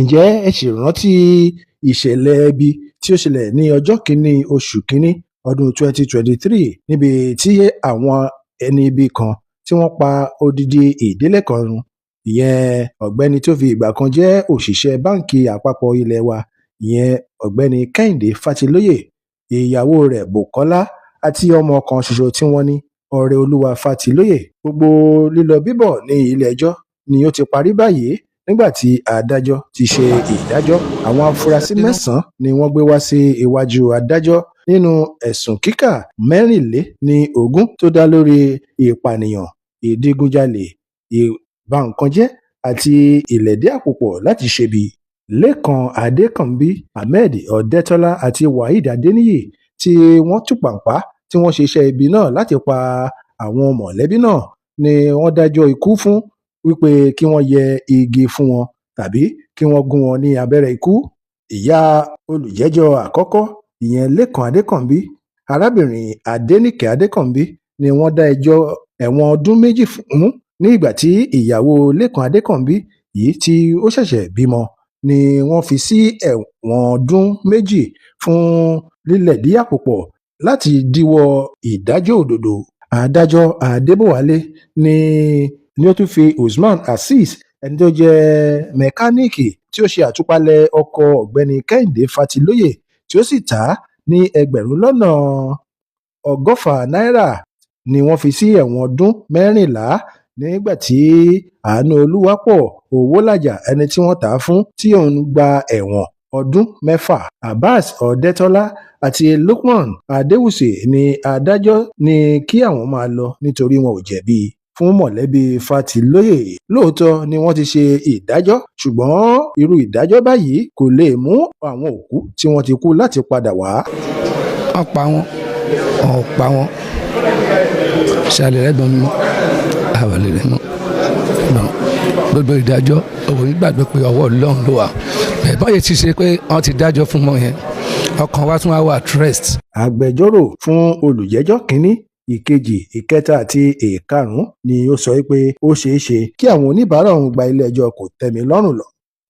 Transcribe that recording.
Ǹjẹ́ ẹ sì rántí ìṣẹ̀lẹ̀ ibi tí ó ṣẹlẹ̀ ní ọjọ́ kìíní oṣù kínní ọdún 2023, níbi tí àwọn ẹni ibi kan tí wọ́n pa odidi ìdílé kan run, ìyẹn ọ̀gbẹ́ni tó fi ìgbà kan jẹ́ òṣìṣẹ́ báǹkì àpapọ̀ ilé wa, ìyẹn Ọ̀gbẹ́ni Kẹ́hìndé Fátilóye, ìyàwó rẹ̀ Bukola àti ọmọ kan ṣoṣo tí wọ́n ní, Ọrẹolúwa Fátilóye? Gbogbo lílọ bíbọ̀ ní ilé-ẹjọ́ ni ó ti parí báyìí nígbà tí adájọ́ ti ṣe ìdájọ́. Àwọn afurasí mẹ́sàn-án ni wọ́n gbé wá sí iwájú adájọ́ nínú ẹ̀sùn kíkà 24 tó dá lórí ìpànìyàn, ìdígunjalè, ìbànkanjẹ́ àti ìlẹ̀dí-àpò-pọ̀ láti ṣebi. Lẹ́kan Adékànbí, Ahmed Ọ̀dẹtọlá àti Waheed Adẹniyí tí wọ́n tú pàpà tí wọ́n ṣe iṣẹ́ ibi náà láti pa àwọn mọ̀lẹ́bí náà ni wọ́n dájọ́ ikú fún wípé kí wọ́n yẹ igi fún wọn tàbí kí wọ́n gún wọn ní abẹ́rẹ́ ikú. Ìyá olùjẹ́jọ́ àkọ́kọ́, ìyẹn Lẹ́kan Adékànbí, arábìnrin Adẹnìke Adékànbí, ni wọ́n dá ẹjọ́ ẹ̀wọ̀n ọdún 2 fún, nígbà tí ìyàwó Lẹ́kan Adékànbí yìí tí ó ṣẹ̀ṣẹ̀ bímọ ni wọ́n fi sí ẹ̀wọ̀n ọdún 2 fún lílẹ̀dí-àpò pọ̀ láti díwọ́ ìdájọ́ òdodo. Adájọ́ Adébọ̀wálé ni ó tún fi Usman Azeez, ẹni tó jẹ́ mẹkáníìkì tí ó ṣe àtúpalẹ̀ ọkọ̀ Ọ̀gbẹ́ni Kẹ́hìndé Fátilóye tí ó sì tà á ní ẹgbẹ̀rún lọ́nà 120 náírà, ni wọ́n fi sí ẹ̀wọ̀n ọdún 14, nígbà tí Àánúolúwaápọ̀ Owólàjà, ẹni tí wọ́n tà á fún, tí òun gba ẹ̀wọ̀n ọdún 6. Abbas Ọ̀dẹtọlá àti Lukman Adéwúsì ní adájọ́ ní kí àwọn máa lọ nítorí wọn ò jẹ̀bi. Fún mọ̀lẹ́bí Fátilóye, lóòótọ́ ni wọ́n ti ṣe ìdájọ́, ṣùgbọ́n irú ìdájọ́ báyìí kò lè mú àwọn òkú tí wọ́n ti kú láti padà wá. Wọ́n pa wọ́n, wọ́n pa wọ́n. Ṣàlẹ̀ rẹ́gbọ̀n mi àwọn lè rẹ̀ mọ́. Gbogbo ìdájọ́ òun gbàgbé pé ọwọ́ Ọlọ́run ló wà. Bẹ́ẹ̀ báyìí ti ṣe pé wọ́n ti dájọ́ fún wọn yẹn, ọkàn wa tún wá wà rest. Agbẹjọ́rò fún olùjẹ́jọ́ kínní, ìkejì, ìkẹta àti ìkarùn-ún ni ó sọ pé ó ṣeé ṣe kí àwọn oníbàárà òun gba ilé-ẹjọ́ kò-tẹ́-mi-lọ́rùn lọ.